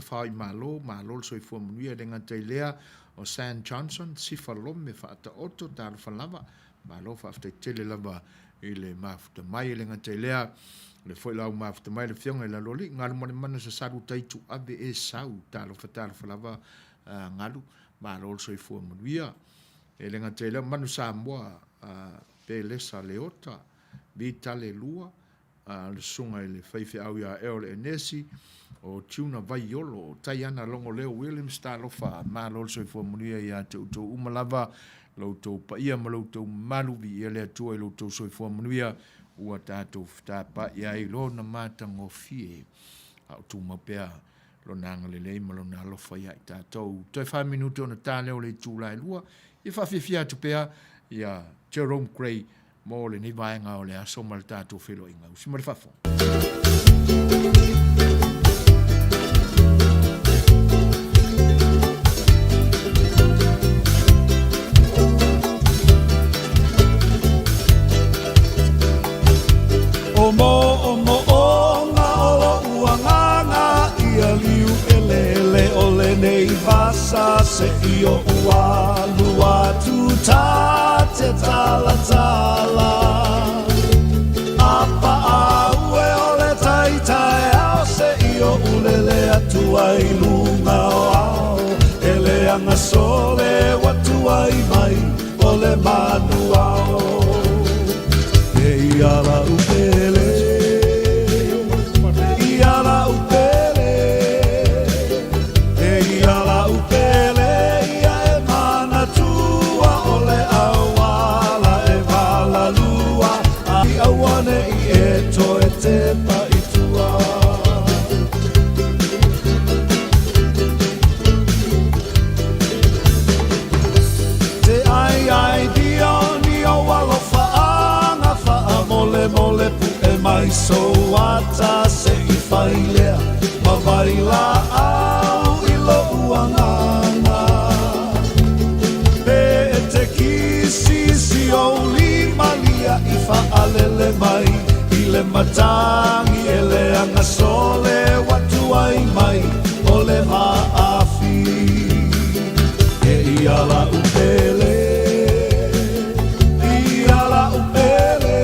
Tafao i Malo, malo le soifua manuia. E le gata i lea, o San Johnson, Sifa Lome Faataoto, talofa lava, malo faafetai tele lava i le mafuta mai. E le gata i lea, o le foi la ua mafuta mai le Afioga i Laloalii, Galumalemana Sasalu Taitu Ave Esau, talofa talofa lava Galu, malo le soifua manuia. E le gata i lea, o Manu Samoa, Pelesa Leota, Vitale Lua, le susuga i le faifeau ia Earl Enesi, o Tuna Vaiolo, o Taiana Logoleo Williams, talofa, malo le soifua manuia ia te outou uma lava, lo outou paia ma lo outou mamalu, viia le Atua i lo outou soifua manuia, ua tatou fetapa'i ai i Lona matagofie, a o tumau pea Lona agalelei ma Lona alofa ia i tatou. Toe fa minute ona ta lea o le itula e 2, ia faafiafia atu pea ia Jerome Gray mo lenei vaega o le aso ma le tatou feiloaiga. Usi mai le faafofoga. O moʻomoʻoga o loʻu agaga ia liu ʻeleʻele o lenei vasa se i oʻu alu atu ta te talatala A paʻau e o le tai taeao se i oʻu lele atu ai i luga o ao E leaga sole ua tuai mai o le manu ao E ia la'u pele E ia la'u pele E ia la'u pele ia e manatua o le auala e walalua A i auane'i e toe tepa i tua. Te ai ai dio ni o alofa whaamolemole pu e mai so ata se i whailea ma vai la au i lo uanganga. Pe e te kisi si o lima lia i whaalele mai i le matangi e leanga so.